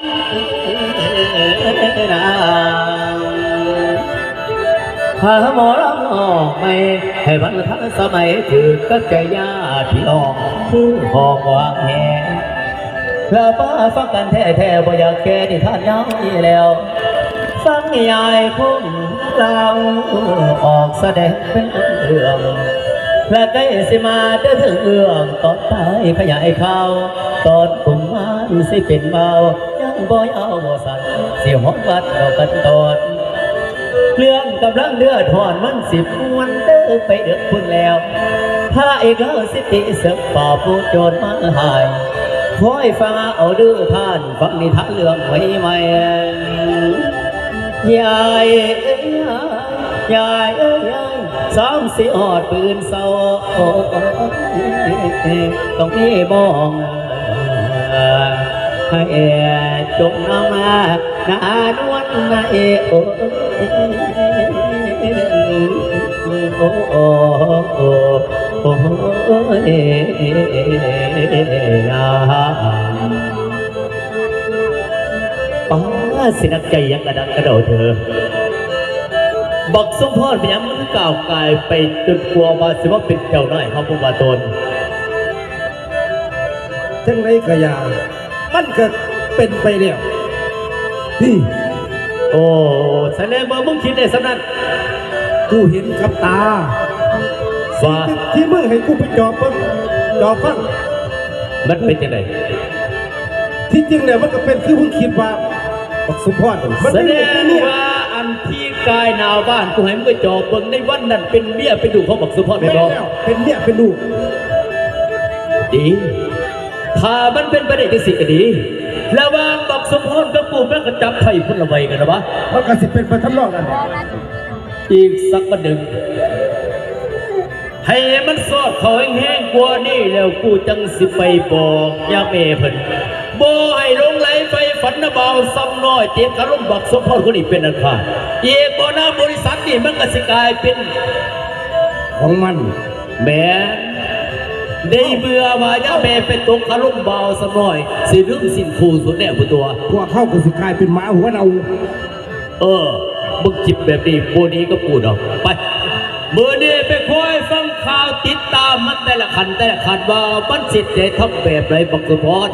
ນາງ ຫາໝໍລຳນ້ອງໃໝ່ ໃຫ້ມັນທັນສະໄໝ ຖືກກັບໃຈຍາດພີ່ນ້ອງ ຄືຂອງຫວັງແຮງ ລະມາຟັງກັນແທ້ໆ ບໍ່ຢາກແກ່ນິທານຍາວນີ້ແລ້ວ ຟັງຍາຍຄົງລາວ ອອກສະແດງເປັນເລື່ອງ ລະໃກ້ຊິມາແຕ່ເຖິງເອື້ອງ ຕອນທ້າຍຂະຫຍາຍຂ່າວ ຕອນກຸມມານຊິເປັນບ່າວ ຍັງບໍ່ຍາວບໍ່ສັ້ນ ຊິຮອດວັດເອົາກັນຕອນ ເລື່ອງກຳລັງເດືອດຮ້ອນ ມັນຊິມ່ວນເດີໄປເດີພຸ້ນແລ້ວ ພະເອກລາວສິຕິເສິກປ່າບໂຈນມາຫຼາຍ ຄອຍຟັງເອົາເດີທ່ານ ຟັງນິທານເລື່ອງໃໝ່ໆ ຍາຍເອີຍ ຍາຍເອີຍ ຍາຍ ສ່ຳຊິຮອດມື້ເຊົ້າ ຕ້ອງມີມອງ ໃຫ້ຈົມນ້ຳໜານວນນາເອ ໂອ້ຍ ໂອ້ຍ ໂອ້ຍ ຍາ ປ້າ ຊິໜັກໃຈຫຍັງກະດັງກະເດົາເທີ ບັກສົມພອນເປັນຫຍັງມັນກ້າວກາຍໄປຈົນກວ່າວ່າຊິມາເປັນເຈົ້ານາຍເຮົາບໍ່ວ່າຕົນ ຈັ່ງໃດກະຢ່າ ມັນກະເປັນໄປແລ້ວ ນີ້ ໂອ້ ສະແດງວ່າມຶງຄິດໄດ້ສ່ຳນັ້ນ ກູເຫັນກັບຕາ ວ່າ ທີ່ ທີ່ມຶງໃຫ້ກູໄປຈອບເບິ່ງ ຈອບຟັງ ມັນເປັນຈັ່ງໃດ? ທີ່ຈິງແລ້ວມັນກະເປັນຄືມຶງຄິດວ່າ ບັກສົມພອນ ມັນ ສະແດງວ່າອັນທີ່ກາຍໜ້າບ້ານກູໃຫ້ມຶງໄປຈອບເບິ່ງໃນວັນນັ້ນ ເປັນເມຍເປັນລູກຂອງບັກສົມພອນແມ່ນບໍ່? ແມ່ນແລ້ວ ເປັນເມຍເປັນລູກ ດີ ຖ້າມັນເປັນໄປໄດ້ຈັ່ງຊີ້ກະດີ ລະຫວ່າງບັກສົມພອນກັບກູ ມັນກະຈັບໄພຄົນລະໄວກັນລະວະ ມັນກະຊິເປັນໄປທຳນອງນັ້ນແຫຼະ ອີກສັກວັນໜຶ່ງ ໃຫ້ມັນຊອດເຂົ້າແຮງໆກວ່ານີ້ແລ້ວ ກູຈັ່ງຊິໄປບອກຍາແມ່ເພິ່ນ ບໍ່ໃຫ້ຫຼົງໄຫຼໃຝ່ຝັນນະບ່າວຊຳນ້ອຍ ເຕະຄາລົມບັກສົມພອນຄົນນີ້ເປັນອັນຂາດ ອີກບໍ່ນານບໍລິສັດນີ້ມັນກະຊິກາຍເປັນ ຂອງມັນ ແມ່ນ ໄດ້ເບື່ອວ່າຍາແມ່ໄປຕົກຄາລົມບ່າວຊຳນ້ອຍ ຊິລືມສິ້ນຄູ່ສຸດແນວພຸ້ນຕົວະ ພວກເຮົາກະຊິກາຍເປັນໝາຫົວເນົ່າ ເອີ ມຶງຄິດແບບນີ້ບໍ່ດີກັບກູດອກ ໄປ ມື້ນີ້ໄປຄອຍຟັງຂ່າວ ຕິດຕາມມັນແຕ່ລະຂັ້ນແຕ່ລະຂັ້ນວ່າມັນຊິໄດ້ທຳແບບໃດບັກສົມພອນ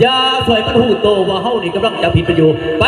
ຢ່າຊ່ອຍມັນຮູ້ໂຕວ່າເຮົານີ້ກຳລັງຈັບຜິດມັນຢູ່ ໄປ.